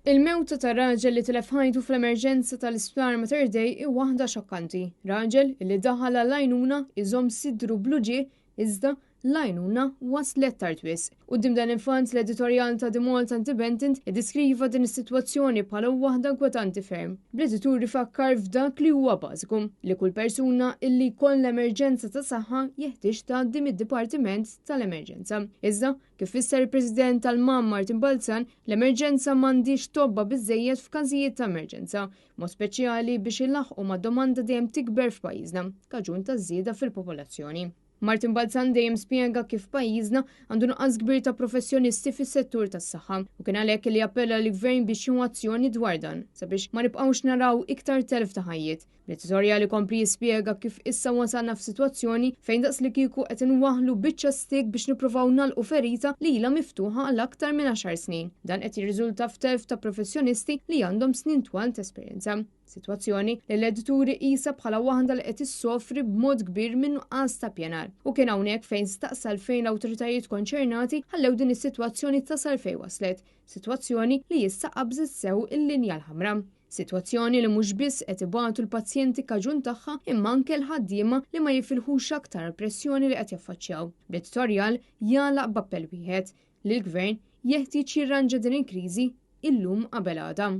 Il-mewta ta' raġel li tilef ħajtu fl-emerġenza tal-Isptar Mater Dei hi waħda xokkanti. Raġel li daħal għall-għajnuna iżomm sidru bl-uġigħ iżda l-għajnuna waslet tard wisq. Quddiem dan il-fatt l-editorjal ta' The Malta Independent iddiskriva din is-sitwazzjoni bħala waħda inkwetanti ferm. Bl-editur ifakkar f'dak li huwa bażiku, li kull persuna illi jkollha emerġenza ta' saħħa jeħtieġ tgħaddi mid-Dipartiment tal-Emerġenza. Iżda, kif fisser il-President tal-MAM Martin Balzan, l-emerġenza m'għandhiex tobba biżżejjed f'każijiet ta' emerġenza, mod speċjali biex ilaħħqu mad-domanda dejjem tikber f'pajjiżna, kaġun taż-żieda fil-popolazzjoni. Martin Balzan dejjem spjega kif pajjiżna għandu nuqqas kbir ta' professjonisti fis-settur tas-saħħa u kien għalhekk li appella lill-Gvern biex jieħu azzjoni dwar dan sabiex ma nibqgħux naraw iktar telf ta' ħajjiet. L-editorjal ikompli jispjega kif issa wasalna f'sitwazzjoni fejn daqs li kieku qed inwaħħlu biċċa stik biex nippruvaw nagħlqu ferita li ilha miftuħa għal aktar minn għaxar snin. Dan qed jirriżulta f'telf ta' professjonisti li għandhom snin twal t'esperjenza. Sitwazzjoni li l-editur iqisha bħala waħda li qed issofri b'mod kbir minn nuqqas ta' pjanar. U kien hawnhekk fejn staqsa għalfejn l-awtoritajiet konċernati ħallew din is-sitwazzjoni tasal fejn waslet, sitwazzjoni li issa qabżet sew il-linja l-ħamra. Sitwazzjoni li mhux biss qed ibatu l-pazjenti kaġun tagħha imma anke l-ħaddiema li ma jifilħux aktar għall-pressjoni li qed jaffaċċjaw. Bl-editorjal jagħlaq b'appell wieħed, li l-Gvern jeħtieġ jirranġa din il-kriżi illum qabel għada.